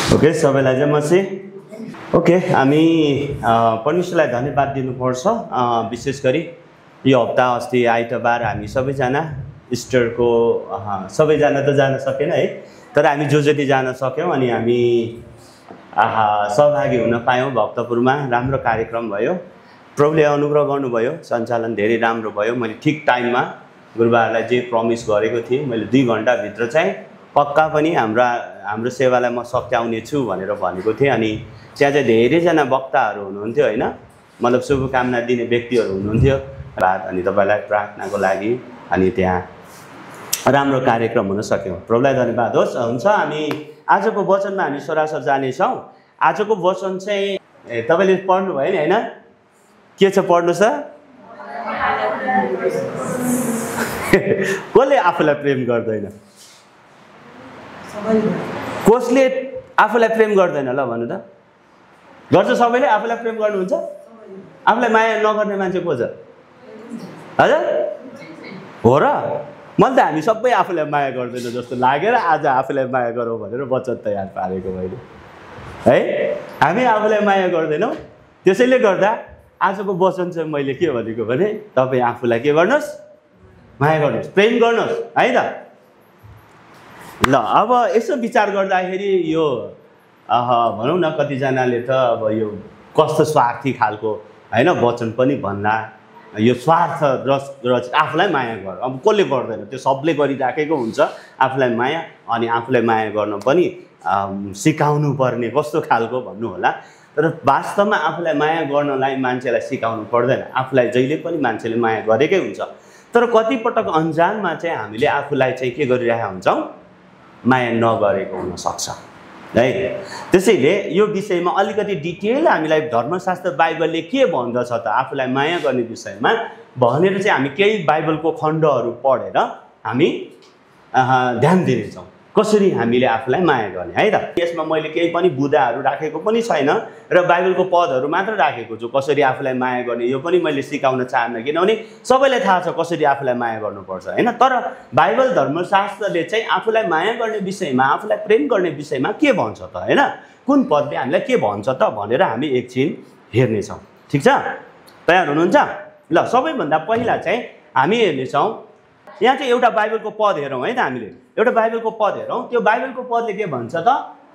Okay सबैलाई जय मसी। Okay हामी परमेश्वरलाई धन्यवाद दिनुपर्छ। विशेष गरी यो हप्ता अस्ति आइतबार हामी सबैजना इस्टरको सबैजना त जान सकेन है, तर हामी जति जान सक्यौँ अनि हामी सहभागी हुन पायौँ। भक्तपुरमा राम्रो कार्यक्रम भयो, प्रभुले अनुग्रह गर्नुभयो, सञ्चालन धेरै राम्रो भयो। मैले ठिक टाइममा गुरुबाहरूलाई जे प्रमिस गरेको थिएँ, मैले 2 घन्टाभित्र चाहिँ पक्का पनि हाम्रो सेवालाई म सच्याउने छु भनेर भनेको थिएँ। अनि त्यहाँ चाहिँ धेरैजना वक्ताहरू हुनुहुन्थ्यो होइन, मतलब शुभकामना दिने व्यक्तिहरू हुनुहुन्थ्यो। अनि तपाईँलाई प्रार्थनाको लागि अनि त्यहाँ राम्रो कार्यक्रम हुन सक्यो। प्रभुलाई धन्यवाद होस्। हुन्छ, हामी आजको वचनमा हामी सरासर जानेछौँ। आजको वचन चाहिँ तपाईँले पढ्नुभयो नि होइन, के छ पढ्नुहोस् त। कसले आफूलाई प्रेम गर्दैन? कसले आफूलाई प्रेम गर्दैन ल भन्नु त? गर्छ सबैले? आफूलाई प्रेम गर्नुहुन्छ? आफूलाई माया नगर्ने मान्छे को छ? हजुर हो र? मैले त हामी सबै आफूलाई माया गर्दैन जस्तो लागेर आज आफूलाई माया गरौँ भनेर वचन तयार पारेको मैले है। हामी आफूलाई माया गर्दैनौँ, त्यसैले गर्दा आजको वचन चाहिँ मैले के भनेको भने तपाईँ आफूलाई के गर्नुहोस्? माया गर्नुहोस्, प्रेम गर्नुहोस् है त। ल अब यसो विचार गर्दाखेरि यो भनौँ न, कतिजनाले त अब यो कस्तो स्वार्थी खालको होइन वचन पनि भन्ला। यो स्वार्थ र आफूलाई माया गर, अब कसले गर्दैन? त्यो सबले गरिराखेको हुन्छ आफूलाई माया। अनि आफूलाई माया गर्न पनि सिकाउनु पर्ने कस्तो खालको भन्नु होला। तर वास्तवमा आफूलाई माया गर्नलाई मान्छेलाई सिकाउनु पर्दैन, आफूलाई जहिले पनि मान्छेले माया गरेकै हुन्छ। तर कतिपटक अन्जानमा चाहिँ हामीले आफूलाई चाहिँ के गरिरहेका हुन्छौँ? माया नगरेको हुनसक्छ है। त्यसैले यो विषयमा अलिकति डिटेल हामीलाई धर्मशास्त्र बाइबलले के भन्दछ त आफूलाई माया गर्ने विषयमा भनेर चाहिँ हामी केही बाइबलको खण्डहरू पढेर हामी ध्यान दिनेछौँ कसरी हामीले आफूलाई माया गर्ने है त। यसमा मैले केही पनि बुदाहरू राखेको पनि छैन र बाइबलको पदहरू मात्र राखेको छु। कसरी आफूलाई माया गर्ने यो पनि मैले सिकाउन चाहन्न, किनभने सबैलाई थाहा छ कसरी आफूलाई माया गर्नुपर्छ होइन। तर बाइबल धर्मशास्त्रले चाहिँ आफूलाई माया गर्ने विषयमा, आफूलाई प्रेम गर्ने विषयमा के भन्छ त होइन, कुन पदले हामीलाई के भन्छ त भनेर हामी एकछिन हेर्नेछौँ। ठिक छ, तयार हुनुहुन्छ? ल सबैभन्दा पहिला चाहिँ हामी हेर्नेछौँ, यहाँ चाहिँ एउटा बाइबलको पद हेरौँ है त। हामीले एउटा बाइबलको पद हेरौँ, त्यो बाइबलको पदले के भन्छ त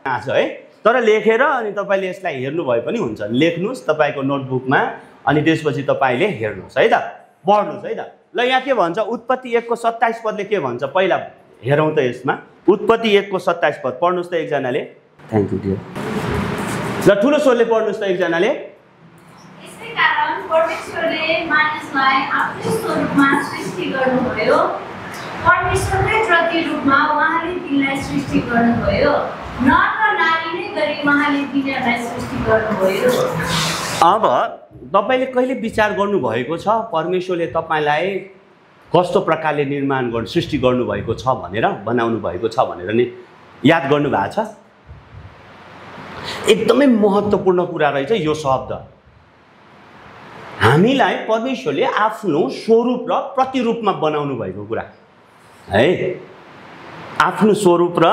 आछ है। तर लेखेर अनि तपाईँले यसलाई हेर्नु भए पनि हुन्छ, लेख्नुहोस् तपाईँको नोटबुकमा अनि त्यसपछि तपाईँले हेर्नुहोस् है त, पढ्नुहोस् है त। ल यहाँ के भन्छ? उत्पत्ति 1 को 27 पदले के भन्छ पहिला हेरौँ त। यसमा उत्पत्ति 1 को 27 पद पढ्नुहोस् त एकजनाले। Thank you dear. ल ठुलो स्वरले पढ्नुहोस् त एकजनाले। परमेश्वरले मानिसलाई आफ्नै स्वरूपमा सृष्टि गर्नुभयो, परमेश्वरकै प्रतिरूपमा उहाँले तिनलाई सृष्टि गर्नुभयो, नर र नारी नै गरी उहाँले तिनीहरूलाई सृष्टि गर्नुभयो। अब तपाईँले कहिले विचार गर्नुभएको छ परमेश्वरले तपाईँलाई कस्तो प्रकारले निर्माण गर्नु सृष्टि गर्नुभएको छ भनेर, बनाउनु भएको छ भनेर नि याद गर्नुभएको छ? एकदमै महत्त्वपूर्ण कुरा रहेछ यो शब्द। हामीलाई परमेश्वरले आफ्नो स्वरूप र प्रतिरूपमा बनाउनु भएको कुरा है। आफ्नो स्वरूप र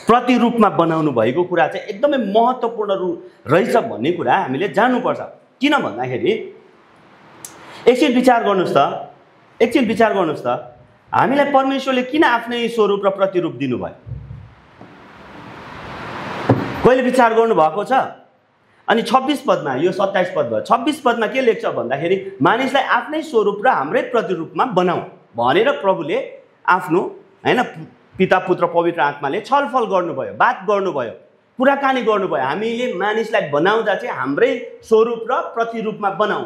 प्रतिरूपमा बनाउनु भएको कुरा चाहिँ एकदमै महत्त्वपूर्ण रहेछ भन्ने कुरा हामीले जान्नुपर्छ। किन भन्दाखेरि एकछिन विचार गर्नुहोस् त, एकछिन विचार गर्नुहोस् त, हामीलाई परमेश्वरले किन आफ्नै स्वरूप र प्रतिरूप दिनुभयो? कहिले विचार गर्नुभएको छ? अनि 26 पदमा, यो 27 पद भयो, 26 पदमा के लेख्छ भन्दाखेरि मानिसलाई आफ्नै स्वरूप र हाम्रै प्रतिरूपमा बनाऊ भनेर प्रभुले आफ्नो होइन पिता पुत्र पवित्र आत्माले छलफल गर्नुभयो, बात गर्नुभयो, कुराकानी गर्नुभयो। हामीले मानिसलाई बनाउँदा चाहिँ हाम्रै स्वरूप र प्रतिरूपमा बनाऊ।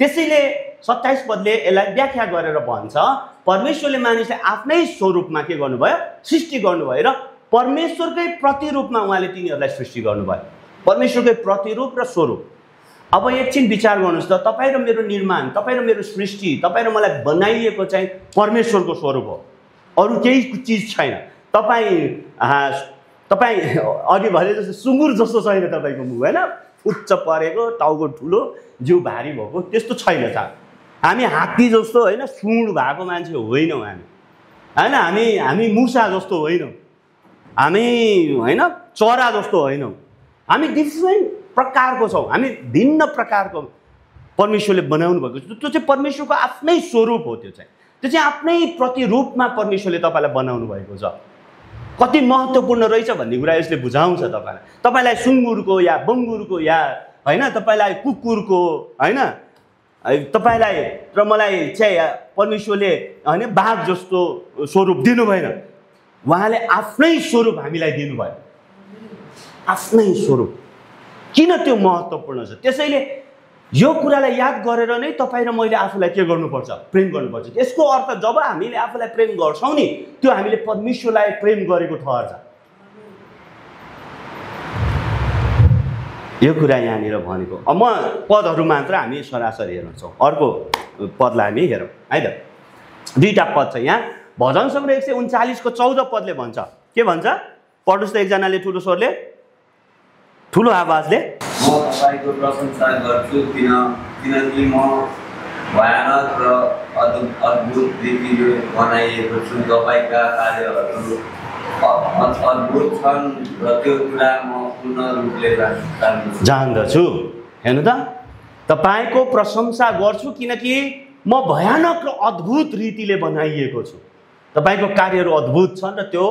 त्यसैले 27 पदले यसलाई व्याख्या गरेर भन्छ परमेश्वरले मानिसलाई आफ्नै स्वरूपमा के गर्नुभयो? सृष्टि गर्नुभयो र परमेश्वरकै प्रतिरूपमा उहाँले तिनीहरूलाई सृष्टि गर्नुभयो। परमेश्वरकै प्रतिरूप र स्वरूप। अब एकछिन विचार गर्नुहोस् त, तपाईँ र मेरो निर्माण, तपाईँ र मेरो सृष्टि, तपाईँ र मलाई बनाइएको चाहिँ परमेश्वरको स्वरूप हो, अरू केही चिज छैन। तपाईँ अघि भने जस्तो सुँगुर जस्तो छैन तपाईँको मुख होइन, उच्च परेको, टाउको ठुलो, जिउ भारी भएको त्यस्तो छैन त। हामी हात्ती जस्तो होइन सुँड भएको मान्छे होइनौँ हामी होइन, हामी मुसा जस्तो होइनौँ हामी होइन चरा जस्तो होइनौँ, हामी डिफ्रेन्ट प्रकारको छौँ, हामी भिन्न प्रकारको परमेश्वरले बनाउनु भएको छ। त्यो चाहिँ परमेश्वरको आफ्नै स्वरूप हो, त्यो चाहिँ आफ्नै प्रतिरूपमा परमेश्वरले तपाईँलाई बनाउनु भएको छ। कति महत्त्वपूर्ण रहेछ भन्ने कुरा यसले बुझाउँछ तपाईँलाई सुँगुरको या बङ्गुरको या होइन तपाईँलाई कुकुरको होइन तपाईँलाई र मलाई चाहिँ परमेश्वरले होइन बाघ जस्तो स्वरूप दिनु भएन, उहाँले आफ्नै स्वरूप हामीलाई दिनुभयो, आफ्नै स्वरूप। किन त्यो महत्त्वपूर्ण छ? त्यसैले यो कुरालाई याद गरेर नै तपाईँ र मैले आफूलाई के गर्नुपर्छ? प्रेम गर्नुपर्छ। यसको अर्थ जब हामीले आफूलाई प्रेम गर्छौँ नि, त्यो हामीले परमेश्वरलाई प्रेम गरेको ठहर्छ। यो कुरा यहाँनिर भनेको। अब म पदहरू मात्र हामी सरासरी हेर्छौँ, अर्को पदलाई हामी हेरौँ है त। दुईवटा पद छ यहाँ। भजन सङ्ग्रह 139 को 14 पदले भन्छ, के भन्छ? पढ्नुहोस् त एकजनाले ठुलो स्वरले, ठुलो आवाजले। म तपाईँको प्रशंसा गर्छु किनकि म भयानक र अद्भुत रीतिले बनाइएको छु। तपाईँका कार्यहरू अद्भुत छन् र त्यो कुरा म पूर्ण रूपले जान्दछु। हेर्नु त, तपाईँको प्रशंसा गर्छु किनकि म भयानक र अद्भुत रीतिले बनाइएको छु। तपाईँको कार्यहरू अद्भुत छन् र त्यो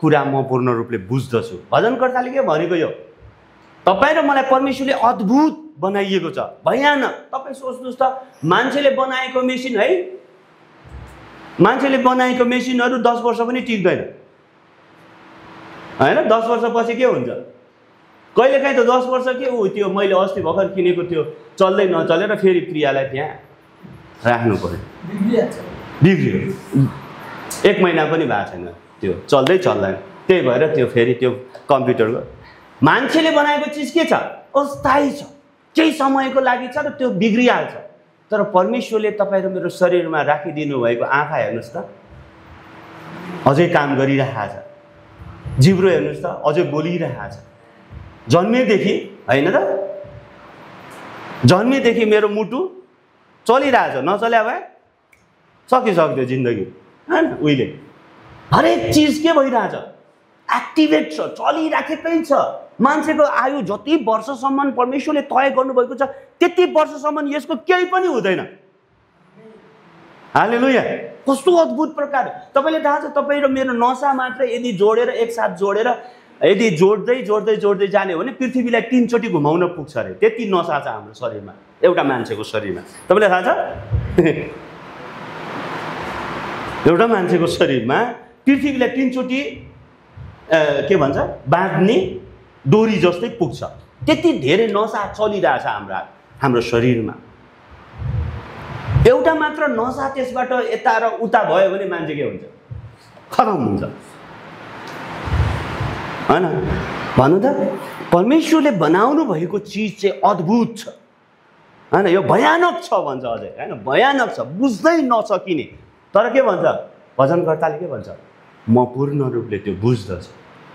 कुरा म पूर्ण रूपले बुझ्दछु। भजनकर्ताले के भनेको? यो तपाईँ र मलाई परमेश्वरले अद्भुत बनाइएको छ, भयानक। तपाईँ सोच्नुहोस् त, मान्छेले बनाएको मेसिन है, मान्छेले बनाएको मेसिनहरू 10 वर्ष पनि टिक्दैन होइन। 10 वर्षपछि के हुन्छ? कहिलेकाहीँ त 10 वर्ष के त्यो मैले अस्ति भर्खर किनेको त्यो चल्दै नचलेर फेरि प्रियालाई त्यहाँ राख्नु पर्यो, बिग्रियो। 1 महिना पनि भएको छैन, त्यो चल्दै चल्दैन। त्यही भएर त्यो फेरि त्यो कम्प्युटरको मान्छेले बनाएको चिज के छ? अस्थायी छ, केही समयको लागि छ र त्यो बिग्रिहाल्छ। तर परमेश्वरले तपाईँ र मेरो शरीरमा राखिदिनु भएको आँखा हेर्नुहोस् त, अझै काम गरिरहेको छ। जिब्रो हेर्नुहोस् त, अझै बोलिरहेको छ। जन्मेदेखि होइन त, जन्मेदेखि मेरो मुटु चलिरहेछ, नचल्या भए सकिसक्थ्यो जिन्दगी होइन। उहिले हरेक चिज के भइरहेछ? एक्टिभेट छ, चलिराखेकै छ। मान्छेको आयु जति वर्षसम्म परमेश्वरले तय गर्नुभएको छ त्यति वर्षसम्म यसको केही पनि हुँदैन। हालेलुया। कस्तो अद्भुत प्रकार! तपाईँले थाहा छ, तपाईँ र मेरो नसा मात्र यदि जोडेर एकसाथ जोडेर यदि जोड्दै जोड्दै जोड्दै जाने हो भने पृथ्वीलाई 3 चोटि घुमाउन पुग्छ अरे, त्यति नसा छ हाम्रो शरीरमा, एउटा मान्छेको शरीरमा। तपाईँलाई थाहा छ? एउटा मान्छेको शरीरमा पृथ्वीलाई 3 चोटि के भन्छ बाँध्ने डोरी जस्तै पुग्छ। त्यति धेरै नसा चलिरहेछ हाम्रो शरीरमा। एउटा मात्र नसा त्यसबाट यता र उता भयो भने मान्छे के हुन्छ? खतम हुन्छ हैन। भन्नु त, परमेश्वरले बनाउनु भएको चिज चाहिँ अद्भुत छ हैन। यो भयानक छ भन्छ अझै हैन, भयानक छ, बुझ्दै नसकिने। तर के भन्छ भजनकर्ताले? के भन्छ? म पूर्ण रूपले त्यो बुझ्दछु।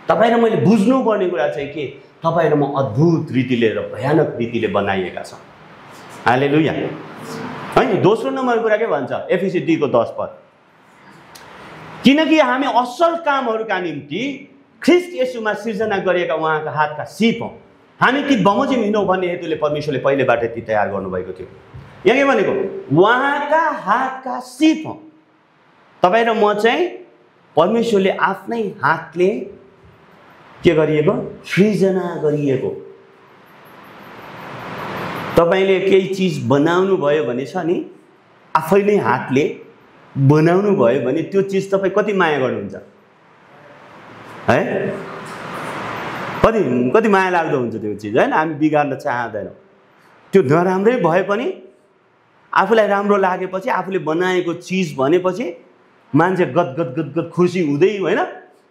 तपाईँ र मैले बुझ्नुपर्ने कुरा चाहिँ के? तपाईँ र म अद्भुत रीतिले र भयानक रीतिले बनाइएका छौँ। हालेलुया। होइन, दोस्रो नम्बर कुरा के भन्छ? एफिसी 2 को 10 पद। किनकि हामी असल कामहरूका निम्ति ख्रिस्ट येशूमा सिर्जना गरिएका उहाँका हातका सिप हौँ। हामी ती बमोजिम हिँडौँ भन्ने हेतुले परमेश्वरले पहिलेबाट ती तयार गर्नुभएको थियो। यहाँ के भनेको? उहाँका हातका सिप हौँ। तपाईँ र म चाहिँ परमेश्वरले आफ्नै हातले के गरिएको? सृजना गरिएको। तपाईँले केही चिज बनाउनु भयो भने छ नि, आफैले हातले बनाउनु भयो भने त्यो चिज तपाईँ कति माया गर्नुहुन्छ है? कति माया लाग्दो हुन्छ त्यो चिज होइन। हामी बिगार्न चाहँदैनौँ। त्यो नराम्रै भए पनि आफूलाई राम्रो लागेपछि, आफूले बनाएको चिज भनेपछि मान्छे गदगद खुसी हुँदै होइन,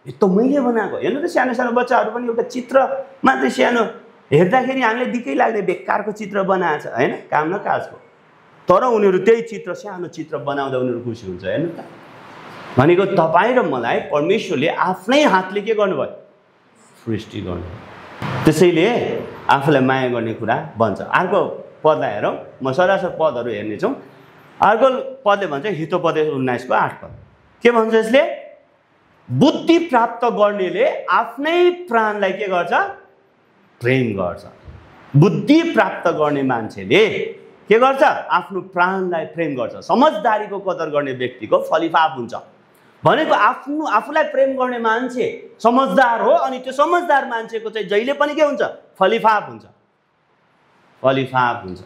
यो त मैले बनाएको। हेर्नु त, सानो सानो बच्चाहरू पनि एउटा चित्र मात्रै सानो हेर्दाखेरि हामीलाई दिक्कै लाग्दै बेकारको चित्र बनाएको छ होइन, काम न काजको। तर उनीहरू त्यही चित्र, सानो चित्र बनाउँदा उनीहरू खुसी हुन्छ। हेर्नु त, भनेको तपाईँ र मलाई परमेश्वरले आफ्नै हातले के गर्नुभयो? सृष्टि गर्नुभयो। त्यसैले आफूलाई माया गर्ने कुरा भन्छ। अर्को पदलाई हेरौँ, म सरासर पदहरू हेर्नेछौँ। अर्को पदले भन्छ हितोपदेश 19 को 8 पद। के भन्छ यसले? बुद्धि प्राप्त गर्नेले आफ्नै प्राणलाई के गर्छ? प्रेम गर्छ। बुद्धि प्राप्त गर्ने मान्छेले के गर्छ? आफ्नो प्राणलाई प्रेम गर्छ। समझदारीको कदर गर्ने व्यक्तिको फलिफाप हुन्छ। भनेको आफूलाई प्रेम गर्ने मान्छे समझदार हो, अनि त्यो समझदार मान्छेको चाहिँ जहिले पनि के हुन्छ? फलिफाप हुन्छ। फलिफाप हुन्छ।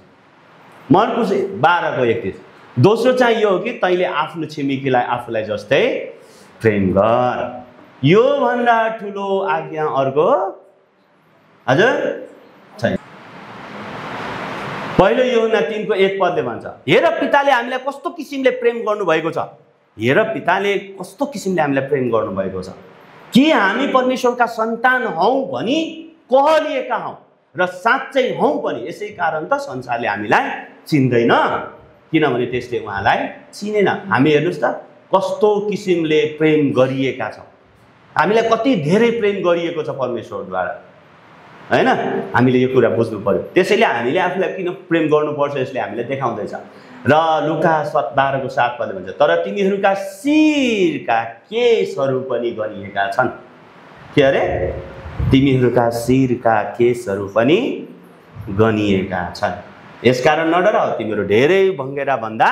मर्कुस 12:31। दोस्रो चाहिँ यो हो कि तैँले आफ्नो छिमेकीलाई आफूलाई जस्तै प्रेम गर। यो भन्दा ठुलो आज्ञा अर्को हजुर छैन। पहिलो यूहन्ना 3:1 भन्छ, हेर पिताले हामीलाई कस्तो किसिमले प्रेम गर्नुभएको छ। हेर पिताले कस्तो किसिमले हामीलाई प्रेम गर्नुभएको छ कि हामी परमेश्वरका सन्तान हौँ भनी कहलिएका हौँ र साँच्चै हौँ पनि। यसै कारण त संसारले हामीलाई चिन्दैन, किनभने त्यसले उहाँलाई चिनेन। हामी हेर्नुहोस् त कस्तो किसिमले प्रेम गरिएका छौँ। हामीलाई कति धेरै प्रेम गरिएको छ परमेश्वरद्वारा, हैन? हामीले यो कुरा बुझ्नु पर्यो। त्यसैले हामीले आफूलाई किन प्रेम गर्नुपर्छ यसले हामीलाई देखाउँदैछ। र लुका 12:7 भन्छ, तर तिमीहरूका शिरका केशहरू पनि गनिएका छन्। के अरे? तिमीहरूका शिरका केशहरू पनि गनिएका छन्। यसकारण नडराऊ, तिमीहरू धेरै भङ्गेरा भन्दा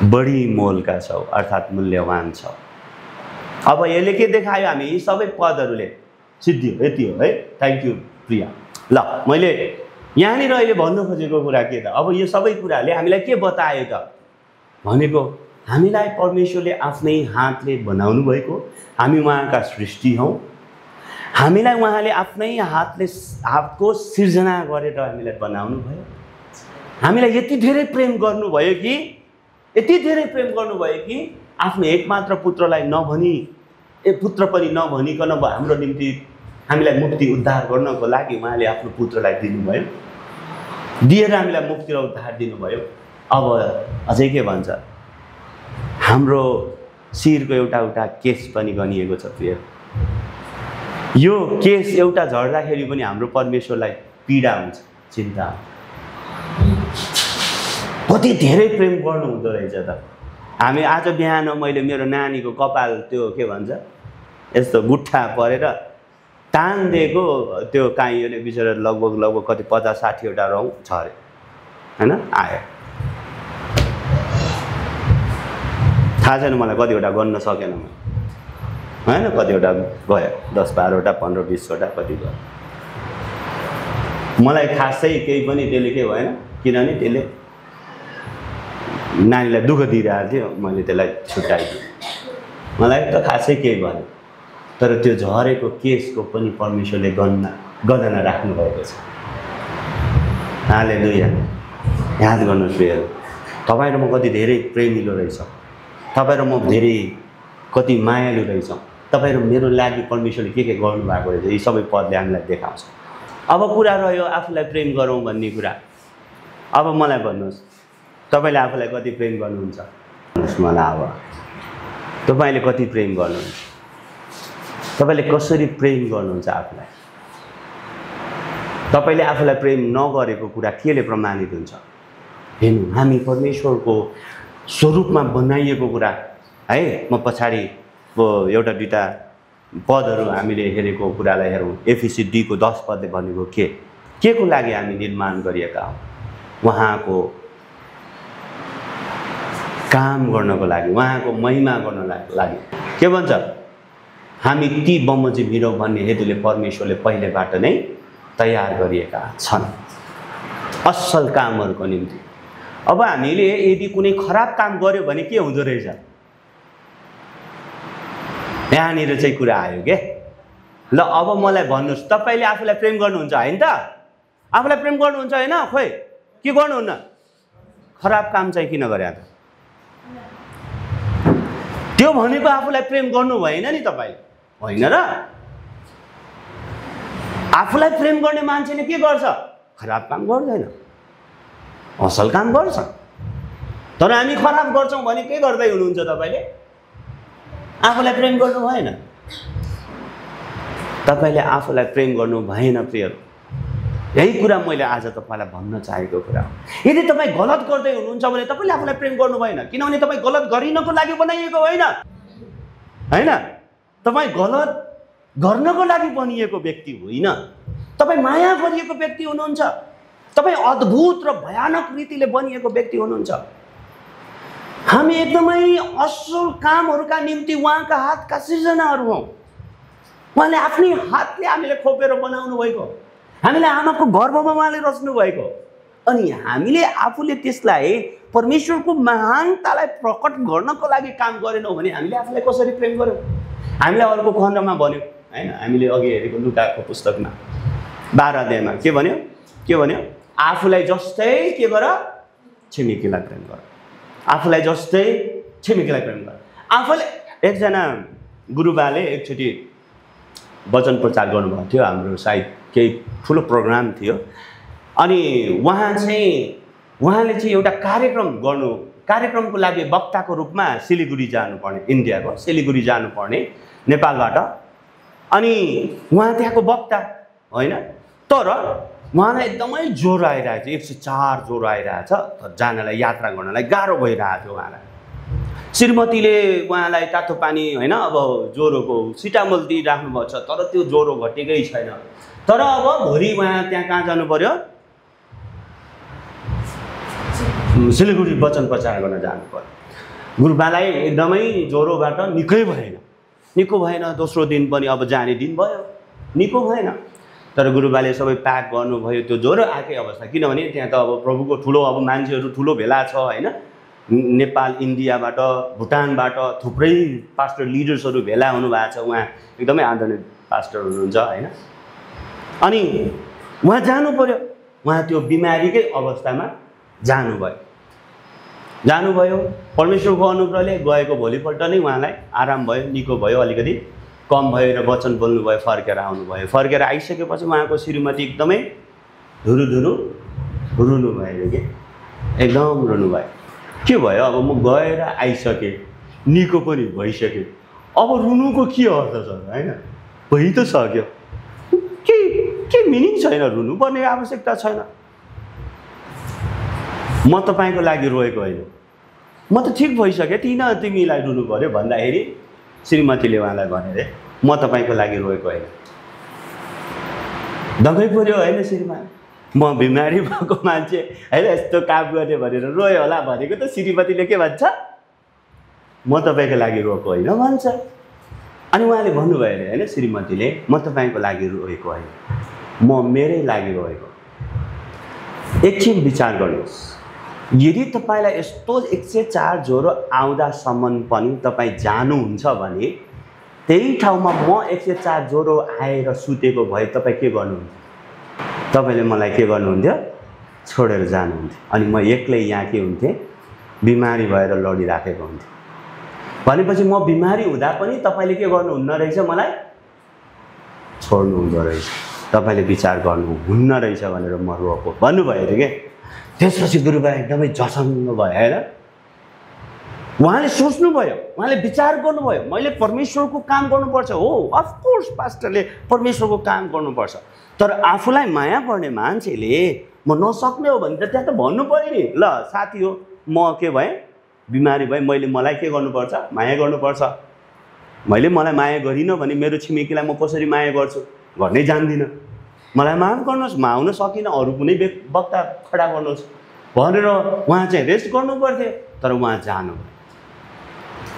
बढी मोलका छौ, अर्थात् मूल्यवान छौ। अब यसले के देखायो? हामी यी सबै पदहरूले सिद्धियो। यति हो है। थ्याङ्क यू प्रिया। ल, मैले यहाँनिर अहिले भन्नु खोजेको कुरा के त? अब यो सबै कुराले हामीलाई के बतायो त? भनेको हामीलाई परमेश्वरले आफ्नै हातले बनाउनु भएको, हामी उहाँका सृष्टि हौँ। हामीलाई उहाँले आफ्नै हातको सिर्जना गरेर हामीलाई बनाउनु भयो। हामीलाई यति धेरै प्रेम गर्नुभयो कि आफ्नो एकमात्र पुत्रलाई पुत्र पनि नभनिकन हाम्रो निम्ति हामीलाई मुक्ति उद्धार गर्नको लागि उहाँले आफ्नो पुत्रलाई दिनुभयो, दिएर हामीलाई मुक्ति र उद्धार दिनुभयो। अब अझै के भन्छ? हाम्रो शिरको एउटा केश पनि गनिएको छ। प्रिय, यो केश एउटा झर्दाखेरि पनि हाम्रो परमेश्वरलाई पीडा हुन्छ, चिन्ता। कति धेरै प्रेम गर्नु हुँदो रहेछ त। हामी आज बिहान मैले मेरो नानीको कपाल त्यो के भन्छ यस्तो गुट्ठा परेर तान्दिएको त्यो काइयोले बिचरा लगभग कति 50-60वटा रौँ छ अरे, हैन? आयो थाहा छैन मलाई कतिवटा गर्न सकेन म, हैन? कतिवटा गयो, 10-12वटा 15-20वटा कति गयो। मलाई खासै केही पनि त्यसले के भएन, किनभने त्यसले नानीलाई दुःख दिइरहेको थियो, मैले त्यसलाई छुट्याइदिएँ। मलाई त खासै केही भएन, तर त्यो झरेको केसको पनि परमेश्वरले गणना राख्नुभएको छ। हालेलुया। याद गर्नुहोस् प्रियहरू, तपाईँ र म कति धेरै प्रेमिलो रहेछौँ, तपाईँ र म धेरै कति मायालु रहेछौँ, तपाईँ र मेरो लागि परमेश्वरले के गर्नुभएको रहेछ, यी सबै पदले हामीलाई देखाउँछ। अब कुरा रह्यो आफूलाई प्रेम गरौँ भन्ने कुरा। अब मलाई भन्नुहोस्, तपाईँले आफूलाई कति प्रेम गर्नुहुन्छ? भन्नुहोस् मलाई। अब तपाईँले कति प्रेम गर्नुहुन्छ? तपाईँले कसरी प्रेम गर्नुहुन्छ आफूलाई? तपाईँले आफूलाई प्रेम नगरेको कुरा केले प्रमाणित हुन्छ? हेर्नु, हामी परमेश्वरको स्वरूपमा बनाइएको कुरा है। म पछाडि एउटा दुईवटा पदहरू हामीले हेरेको कुरालाई हेरौँ। एफिसी 2:10 भनेको के को लागि हामी निर्माण गरिएका हौँ? उहाँको काम गर्नको लागि, उहाँको महिमा गर्नको लागि। के भन्छ? हामी ती बमोजिम हिँडौँ भन्ने हेतुले परमेश्वरले पहिलेबाट नै तयार गरिएका छन् असल कामहरूको निम्ति। अब हामीले यदि कुनै खराब काम गर्यो भने के हुँदो रहेछ? यहाँनिर चाहिँ कुरा आयो के। ल, अब मलाई भन्नुहोस्, तपाईँले आफूलाई प्रेम गर्नुहुन्छ होइन त? आफूलाई प्रेम गर्नुहुन्छ होइन? खोइ के गर्नुहुन्न? खराब काम चाहिँ किन गरे त? त्यो भनेको आफूलाई प्रेम गर्नु भएन नि तपाईँ, होइन र? आफूलाई प्रेम गर्ने मान्छेले के गर्छ? खराब काम गर्दैन, असल काम गर्छ। तर हामी खराब गर्छौँ भने के गर्दै हुनुहुन्छ तपाईँले? आफूलाई प्रेम गर्नु भएन। तपाईँले आफूलाई प्रेम गर्नु भएन प्रियहरू। यही कुरा मैले आज तपाईँलाई भन्न चाहेको कुरा हो। यदि तपाईँ गलत गर्दै हुनुहुन्छ भने तपाईँले आफूलाई प्रेम गर्नु भएन, किनभने तपाईँ गलत गरिनको लागि बनाइएको होइन, होइन? तपाईँ गलत गर्नको लागि बनिएको व्यक्ति होइन, तपाईँ माया गरिएको व्यक्ति हुनुहुन्छ, तपाईँ अद्भुत र भयानक रीतिले बनिएको व्यक्ति हुनुहुन्छ। हामी एकदमै असल कामहरूका निम्ति उहाँका हातका सृजनाहरू हौँ। उहाँले आफ्नै हातले हामीले खोपेर बनाउनु भएको, हामीले आमाको गर्भमा उहाँले रच्नु भएको, अनि हामीले आफूले त्यसलाई परमेश्वरको महानतालाई प्रकट गर्नको लागि काम गरेनौँ भने हामीले आफूलाई कसरी प्रेम गर्यौँ? हामीले अर्को खण्डमा भन्यो होइन, हामीले अघि हेरेको लुकाको पुस्तकमा 12 अध्यायमा के भन्यो? के भन्यो? आफूलाई जस्तै के गर? छिमेकीलाई प्रेम गर। आफूलाई जस्तै छिमेकीलाई प्रेम गर। आफूले एकजना गुरुबाले एकचोटि वचन प्रचार गर्नुभएको थियो, हाम्रो सायद केही ठुलो प्रोग्राम थियो, अनि उहाँले चाहिँ एउटा कार्यक्रमको लागि वक्ताको रूपमा सिलिगुडी जानुपर्ने, इन्डियाको सिलिगुडी जानुपर्ने नेपालबाट, अनि उहाँ त्यहाँको वक्ता होइन, तर उहाँलाई एकदमै ज्वरो आइरहेको थियो, 104 ज्वरो आइरहेछ, जानलाई यात्रा गर्नलाई गाह्रो भइरहेको थियो उहाँलाई। श्रीमतीले उहाँलाई तातो पानी होइन अब ज्वरोको सिटामोल दिइराख्नु भएको छ, तर त्यो ज्वरो घटेकै छैन। तर अब भोलि उहाँ त्यहाँ कहाँ जानु पर्यो? सिलिगुडी वचन प्रचार गर्न जानु पर्यो। गुरुबालाई एकदमै ज्वरोबाट निकै भएन, दोस्रो दिन पनि अब जाने दिन भयो, निको भएन। तर गुरुबाले सबै प्याक गर्नुभयो त्यो ज्वरो आएकै अवस्था, किनभने त्यहाँ त अब प्रभुको ठुलो अब मान्छेहरू ठुलो भेला छ होइन, नेपाल, इन्डियाबाट, भुटानबाट थुप्रै पास्टर लिडर्सहरू भेला हुनुभएको छ। उहाँ एकदमै आदरणीय पास्टर हुनुहुन्छ होइन, अनि उहाँ जानु पर्यो। उहाँ त्यो बिमारीकै अवस्थामा जानुभयो। परमेश्वरको अनुग्रहले गएको भोलिपल्ट नै उहाँलाई आराम भयो, निको भयो, अलिकति कम भयो र वचन बोल्नुभयो, फर्केर आउनुभयो। फर्केर आइसकेपछि उहाँको श्रीमती एकदमै धुरु रुनुभयो कि एकदम रुनुभयो। के भयो? अब म गएर आइसकेँ, निको पनि भइसक्यो, अब रुनुको के अर्थ छ होइन? भइ त सक्यो, के मिनिङ छैन, रुनुपर्ने आवश्यकता छैन। म तपाईँको लागि रोएको होइन, म त ठिक भइसकेँ, तिमीलाई रुनु पर्यो भन्दाखेरि श्रीमतीले उहाँलाई भने रे, म तपाईँको लागि रोएको होइन। दगै पर्यो होइन श्रीमान, म बिमारी भएको मान्छे होइन, यस्तो काम गर्ने भनेर रोयो होला भनेको त श्रीमतीले के भन्छ? म तपाईँको लागि रोएको होइन भन्छ। अनि उहाँले भन्नुभयो अरे होइन, श्रीमतीले म तपाईँको लागि रोएको होइन, म मेरै लागि रोएको। एकछिन विचार गर्नुहोस्, यदि तपाईँलाई यस्तो 104 ज्वरो आउँदासम्म पनि तपाईँ जानुहुन्छ भने त्यही ठाउँमा म 104 ज्वरो आएर सुतेको भए तपाईँ के गर्नुहुन्थ्यो? तपाईँले मलाई के गर्नुहुन्थ्यो? छोडेर जानुहुन्थ्यो, अनि म एक्लै यहाँ के हुन्थेँ? बिमारी भएर लडिराखेको हुन्थेँ। भनेपछि म बिमारी हुँदा पनि तपाईँले के गर्नुहुन्न रहेछ? मलाई छोड्नु हुँदो रहेछ, तपाईँले विचार गर्नुहुन्न रहेछ भनेर म रोएको भन्नुभयो अरे के। त्यसपछि गुरुबा एकदमै झसङ्ग भयो होइन, उहाँले सोच्नुभयो, उहाँले विचार गर्नुभयो, मैले परमेश्वरको काम गर्नुपर्छ। हो, अफकोर्स पास्टरले परमेश्वरको काम गर्नुपर्छ, तर आफूलाई माया पर्ने मान्छेले म नसक्ने हो भने त त्यहाँ त भन्नु पऱ्यो नि, ल साथी हो म के भएँ? बिमारी भएँ, मलाई के गर्नुपर्छ? माया गर्नुपर्छ। मलाई माया गरिनँ भने मेरो छिमेकीलाई म कसरी माया गर्छु? गर्नै जान्दिनँ। मलाई माफ गर्नुहोस्, म आउन सकिनँ, अरू कुनै वक्ता खडा गर्नुहोस् भनेर उहाँ चाहिँ रेस्ट गर्नु पर्थ्यो, तर उहाँ जानु।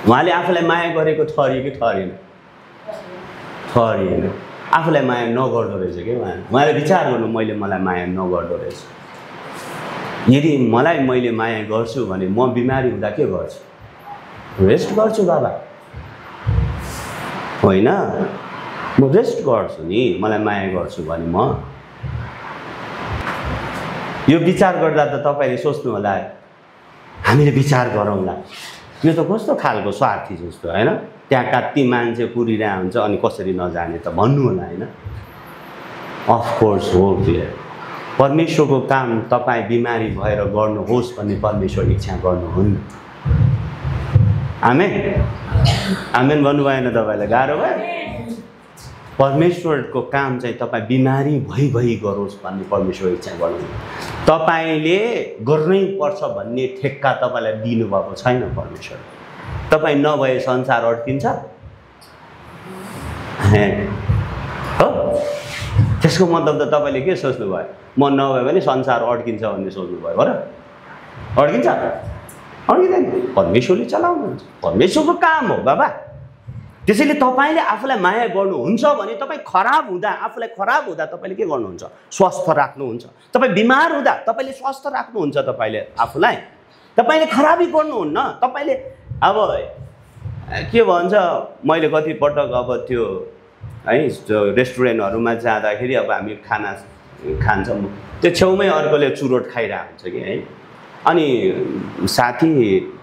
उहाँले आफूलाई माया गरेको थरियो कि थरिएन? थरिएन, आफूलाई माया नगर्दो रहेछ कि उहाँले विचार गर्नु, मलाई माया नगर्दो रहेछ। यदि मैले माया गर्छु भने म बिमारी हुँदा के गर्छु? रेस्ट गर्छु बाबा होइन, म रेस्ट गर्छु नि, मलाई माया गर्छु भने म। यो विचार गर्दा त तपाईँले सोच्नु होला, हामीले विचार गरौँला, यो त कस्तो खालको स्वार्थी जस्तो होइन, त्यहाँ कति मान्छे पुरिरहेको हुन्छ अनि कसरी नजाने त भन्नु होला होइन। अफकोर्स हो, क्लियर। परमेश्वरको काम तपाईँ बिमारी भएर गर्नुहोस् भन्ने परमेश्वर इच्छा गर्नुहुन्न। आमेन, आमेन भन्नु भएन? तपाईँलाई गाह्रो भयो? परमेश्वरको काम चाहिँ तपाईँ बिमारी भई गरोस् भन्ने परमेश्वर इच्छा गर्नुहुन्छ। तपाईँले गर्नै पर्छ भन्ने ठेक्का तपाईँलाई दिनुभएको छैन परमेश्वर। तपाईँ नभए संसार अड्किन्छ हो। त्यसको मतलब त तपाईँले के सोच्नुभयो, म नभए पनि संसार अड्किन्छ भन्ने सोच्नुभयो हो र? अड्किन्छ? अड्किँदैन। परमेश्वरले चलाउनुहुन्छ, परमेश्वरको काम हो बाबा। त्यसैले तपाईँले आफूलाई माया गर्नुहुन्छ भने तपाईँ खराब हुँदा, आफूलाई खराब हुँदा तपाईँले के गर्नुहुन्छ? स्वस्थ राख्नुहुन्छ। तपाईँ बिमार हुँदा तपाईँले स्वस्थ राख्नुहुन्छ तपाईँले आफूलाई। तपाईँले खराबी गर्नुहुन्न। तपाईँले अब के भन्छ, मैले कतिपटक अब त्यो है रेस्टुरेन्टहरूमा जाँदाखेरि अब हामी खाना खान्छौँ, त्यो छेउमै अर्कोले चुरोट खाइरहेको हुन्छ कि है, अनि साथी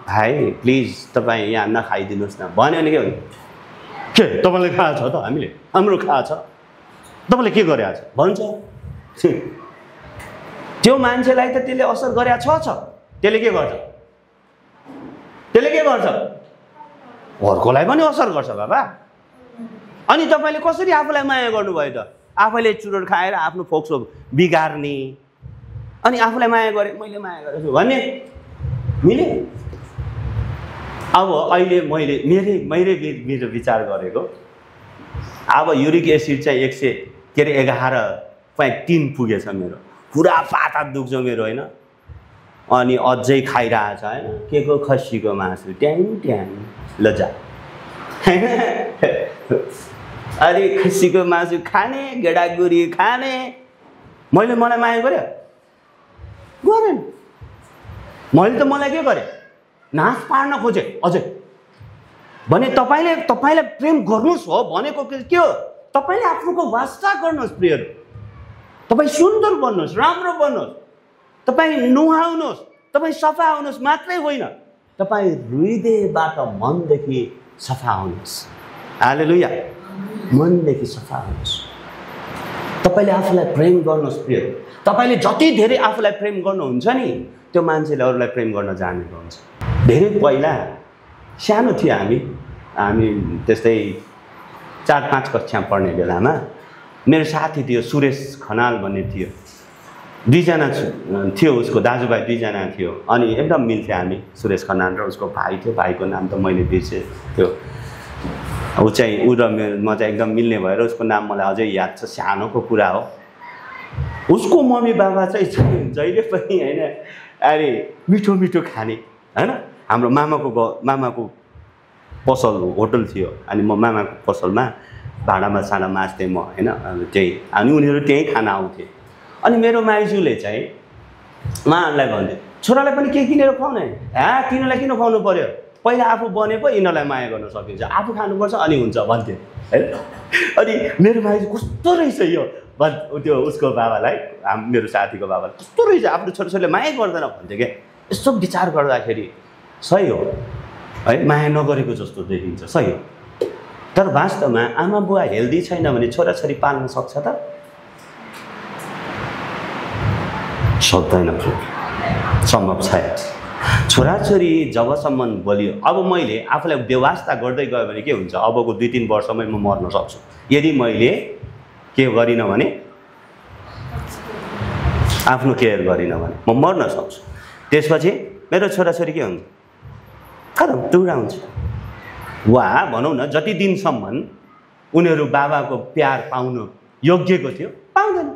भाइ प्लिज तपाईँ यहाँ नखाइदिनुहोस् न भन्यो भने के हुन्छ, के तपाईँले खाएको छ त, हामीले हाम्रो खाएको छ, तपाईँले के गरेको छ भन्छ। त्यो मान्छेलाई त त्यसले असर गरेको छ, त्यसले के गर्छ, त्यसले के गर्छ, अर्कोलाई पनि असर गर्छ बाबा। अनि तपाईँले कसरी आफूलाई माया गर्नुभयो त? आफैले चुरोट खाएर आफ्नो फोक्सो बिगार्ने, अनि आफूलाई माया गरेँ, मैले माया गरेको छु भन्ने मिले? अब अहिले मैले मेरो विचार गरेको, अब युरिक एसिड चाहिँ 111.3 पुगेछ मेरो, पुरा पाता दुख्छ मेरो होइन, अनि अझै खाइरहेछ होइन, के को खसीको मासु ट्याङ लजा अनि खसीको मासु खाने, गेडागुडी खाने। मलाई माया गरेँ गरेन, मैले त मलाई के गरेँ, नाश पार्न खोजेँ अझै। भने तपाईँलाई प्रेम गर्नुहोस् हो भनेको के हो, तपाईँले आफ्नोको वास्ता गर्नुहोस् प्रियहरू, तपाईँ सुन्दर बन्नुहोस्, राम्रो बन्नुहोस्, तपाईँ नुहाउनुहोस्, तपाईँ सफा हुनुहोस् मात्रै होइन, तपाईँ हृदयबाट मनदेखि सफा हुनुहोस्। हालेलुया। मनदेखि सफा हुनुहोस्। तपाईँले आफूलाई प्रेम गर्नुहोस् प्रिय। तपाईँले जति धेरै आफूलाई प्रेम गर्नुहुन्छ नि, त्यो मान्छेले अरूलाई प्रेम गर्न जानेको हुन्छ। धेरै पहिला सानो थियो हामी त्यस्तै 4-5 कक्षा पढ्ने बेलामा मेरो साथी थियो, सुरेश खनाल भन्ने थियो, 2 जना थियो, उसको दाजुभाइ 2 जना थियो, अनि एकदम मिल्थ्यो हामी। सुरेश खनाल र उसको भाइ थियो, भाइको नाम त मैले बिर्सेँ थियो। ऊ र म चाहिँ एकदम मिल्ने भएर उसको नाम मलाई अझै याद छ, सानोको कुरा हो। उसको मम्मी बाबा चाहिँ जहिले पनि होइन अरे मिठो मिठो खाने होइन। हाम्रो मामाको पसल होटल थियो, अनि म मामाको पसलमा भाँडामा साना माझ्थेँ म होइन, अनि उनीहरू त्यहीँ खाना आउँथे। अनि मेरो माइजूले चाहिँ उहाँहरूलाई भन्थे, छोरालाई पनि के किनेर खुवाउने, तिनीहरूलाई किन खुवाउनु पर्यो, पहिला आफू बनेको यिनीहरूलाई माया गर्न सकिन्छ, आफू खानुपर्छ अनि हुन्छ भन्थे होइन। अनि मेरो माइजू कस्तो रहेछ यो त्यो उसको बाबालाई, मेरो साथीको बाबालाई कस्तो रहेछ, आफ्नो छोराछोरीले माया गर्दैन भन्थ्यो क्या। यसो विचार गर्दाखेरि सही हो है, माया नगरेको जस्तो देखिन्छ, सही हो। तर वास्तवमा आमा बुवा हेल्दी छैन भने छोराछोरी पाल्न सक्छ त? सक्दैन, सम्भव छैन। छोराछोरी जबसम्म बलियो, अब मैले आफूलाई व्यवस्था गर्दै गयो भने के हुन्छ, अबको 2-3 वर्षमै म मर्न सक्छु यदि मैले के गरिनँ भने, आफ्नो केयर गरिनँ भने म मर्न सक्छु। त्यसपछि मेरो छोराछोरी के हुन्छ, खतम, टुक्रा हुन्छ। वा भनौँ न जति दिनसम्म उनीहरू बाबाको प्यार पाउनु योग्यको थियो पाउँदैन।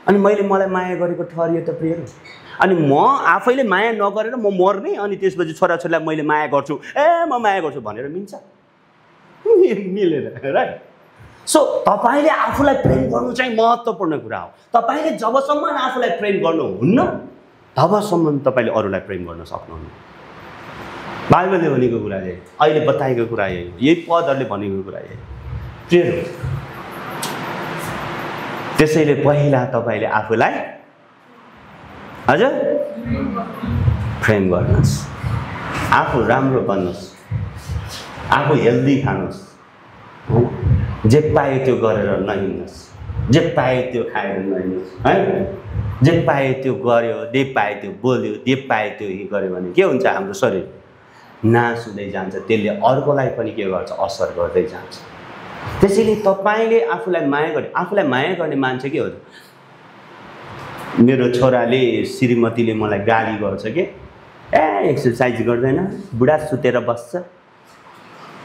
अनि मलाई माया गरेको ठहरियो त प्रियहरू। अनि म आफैले माया नगरेर म मर्ने, अनि त्यसपछि छोराछोरीलाई मैले माया गर्छु, म माया गर्छु भनेर मिल्छ? मिलेन, राइट? सो तपाईँले आफूलाई प्रेम गर्नु चाहिँ महत्त्वपूर्ण कुरा हो। तपाईँले जबसम्म आफूलाई प्रेम गर्नुहुन्न तबसम्म तपाईँले अरूलाई प्रेम गर्न सक्नुहुन्न। बाइबलले भनेको कुरा यही, अहिले बताएको कुरा यही पदहरूले भनेको कुरा यही प्रियहरू। त्यसैले पहिला तपाईँले आफूलाई हजुर प्रेम गर्नुहोस्, आफू राम्रो बन्नुहोस्, आफू हेल्दी खानुहोस्, जे पायो त्यो गरेर नहिँड्नुहोस्, जे पायो त्यो खाएर नहिँड्नुहोस् है। जे पायो त्यो गर्यो, जे पायो त्यो बोल्यो, जे पायो त्यो गर्यो भने के हुन्छ, हाम्रो शरीर नाश हुँदै जान्छ, त्यसले अर्कोलाई पनि के गर्छ, असर गर्दै जान्छ। त्यसैले तपाईँले आफूलाई माया गर्ने मान्छे के हो त? मेरो छोराले श्रीमतीले मलाई गाली गर्छ कि एक्सर्साइज गर्दैन, बुढा सुतेर बस्छ,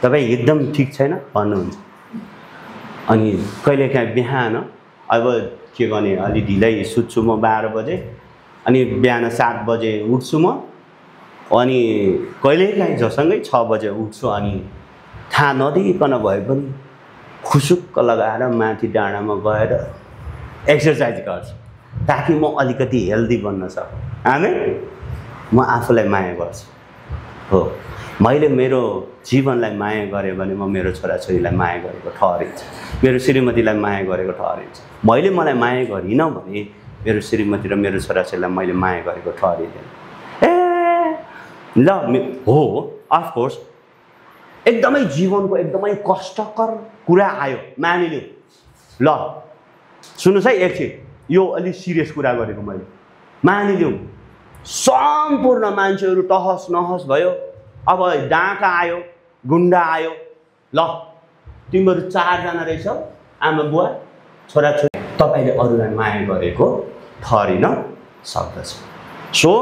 तपाईँ एकदम ठिक छैन भन्नुहुन्छ। अनि कहिलेकाहीँ बिहान अब के गर्ने, अलि ढिलै सुत्छु म 12 बजे, अनि बिहान 7 बजे उठ्छु म, अनि कहिलेकाहीँ जसँगै 6 बजे उठ्छु, अनि थाहा नदिइकन भए पनि खुसुक्क लगाएर माथि डाँडामा गएर एक्सर्साइज गर्छु ताकि म अलिकति हेल्दी बन्न सकूँ। आमेन। म आफूलाई माया गर्छु। हो, मैले मेरो जीवनलाई माया गरेँ भने म मेरो छोराछोरीलाई माया गरेको ठहरिन्छ, मेरो श्रीमतीलाई माया गरेको ठहरिन्छ। मैले मलाई माया गरिनँ भने मेरो श्रीमती र मेरो छोराछोरीलाई मैले माया गरेको ठहरिँदैन। ल हो, अफकोर्स एकदमै जीवनको एकदमै कष्टकर कुरा आयो, मानिलिउँ। ल सुन्नुहोस् है एकछिन, यो अलिक सिरियस कुरा गरेको मैले। मानिलिउँ सम्पूर्ण मान्छेहरू तहस नहस भयो, अब डाँका आयो, गुन्डा आयो। ल तिमीहरू 4 जना रहेछौ, आमा बुवा छोराछोरी, तपाईँले अरूलाई माया गरेको ठहरिन सक्दछ। सो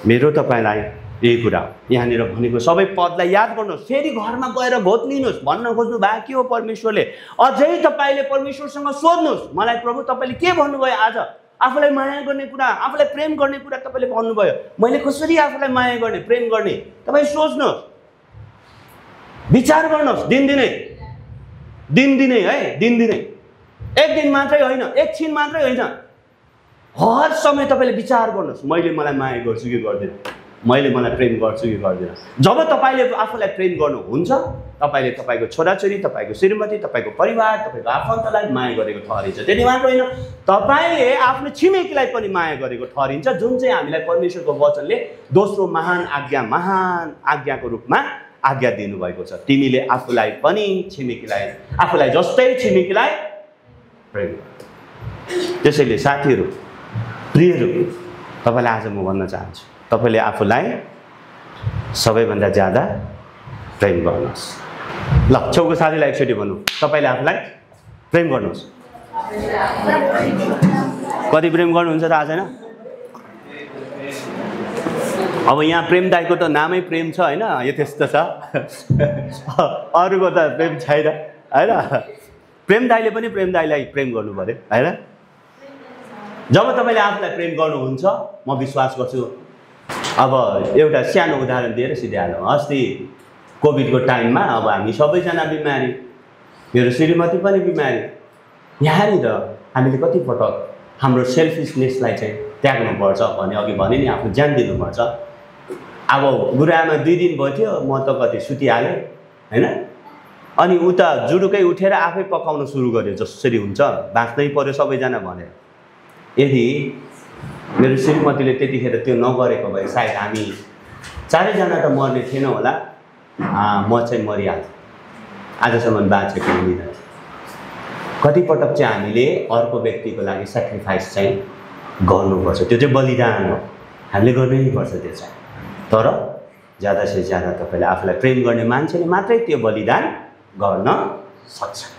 मेरो तपाईँलाई यही कुरा यहाँनिर भनेको सबै पदलाई याद गर्नुहोस्, फेरि घरमा गएर भोट लिनुहोस्। भन्न खोज्नु भएको के हो परमेश्वरले? अझै तपाईँले परमेश्वरसँग सोध्नुहोस्, मलाई प्रभु तपाईँले के भन्नुभयो आज? आफूलाई माया गर्ने कुरा, आफूलाई प्रेम गर्ने कुरा तपाईँले भन्नुभयो। मैले कसरी आफूलाई माया गर्ने, प्रेम गर्ने? तपाईँ सोच्नुहोस्, विचार गर्नुहोस्, दिनदिनै है, दिनदिनै, एक दिन मात्रै होइन, एकछिन मात्रै होइन, हर समय तपाईँले विचार गर्नुहोस्, मैले मलाई माया गर्छु कि गर्दिनँ, मैले मलाई प्रेम गर्छु कि गर्दिनँ। जब तपाईँले आफूलाई प्रेम गर्नुहुन्छ, तपाईँले तपाईँको छोराछोरी, तपाईँको श्रीमती, तपाईँको परिवार, तपाईँको आफन्तलाई माया गरेको ठहरिन्छ। त्यति मात्र होइन, तपाईँले आफ्नो छिमेकीलाई पनि माया गरेको ठहरिन्छ, जुन चाहिँ हामीलाई परमेश्वरको वचनले दोस्रो महान आज्ञाको रूपमा आज्ञा दिनुभएको छ। तिमीले आफूलाई पनि छिमेकीलाई, आफूलाई जस्तै छिमेकीलाई प्रेम गर। त्यसैले साथीहरू, प्रियहरू, तपाईँलाई आज म भन्न चाहन्छु, तपाईँले आफूलाई सबैभन्दा ज्यादा प्रेम गर्नुहोस्। ल छेउको साथीलाई एकचोटि भन्नु, तपाईँले आफूलाई प्रेम गर्नुहोस्। कति प्रेम गर्नुहुन्छ थाहा छैन। अब यहाँ प्रेम दाईको त नामै प्रेम छ होइन, यो त्यस्तो छ, अरूको त प्रेम छैन होइन। प्रेम दाईले पनि प्रेम दाईलाई प्रेम गर्नु पर्यो होइन। जब तपाईँले आफूलाई प्रेम गर्नुहुन्छ, म विश्वास गर्छु, अब एउटा सानो उदाहरण दिएर सिधाइहालौँ। अस्ति कोभिडको टाइममा अब हामी सबैजना बिमारी, मेरो श्रीमती पनि बिमारी। यहाँनिर हामीले कतिपटक हाम्रो सेल्फिसनेसलाई चाहिँ त्याग्नुपर्छ भने, अघि भने नि आफ्नो ज्यान दिनुपर्छ। अब गुरुआमा 2 दिन भयो थियो, म त कति सुतिहालेँ होइन, अनि उता जुडुकै उठेर आफै पकाउन सुरु गर्यो, जसरी हुन्छ बाँच्नै पर्यो सबैजना भनेर। यदि मेरो श्रीमतीले त्यतिखेर त्यो नगरेको भए सायद हामी 4 जना त मर्ने थिएनौँ होला, म चाहिँ मरिहाल्थेँ, आजसम्म बाँचेको हुँदैन। कतिपटक चाहिँ हामीले अर्को व्यक्तिको लागि सेक्रिफाइस चाहिँ गर्नुपर्छ, त्यो चाहिँ बलिदान हो, हामीले गर्नै पर्छ त्यो चाहिँ। तर ज्यादा से ज्यादा तपाईँले आफूलाई प्रेम गर्ने मान्छेले मात्रै त्यो बलिदान गर्न सक्छ।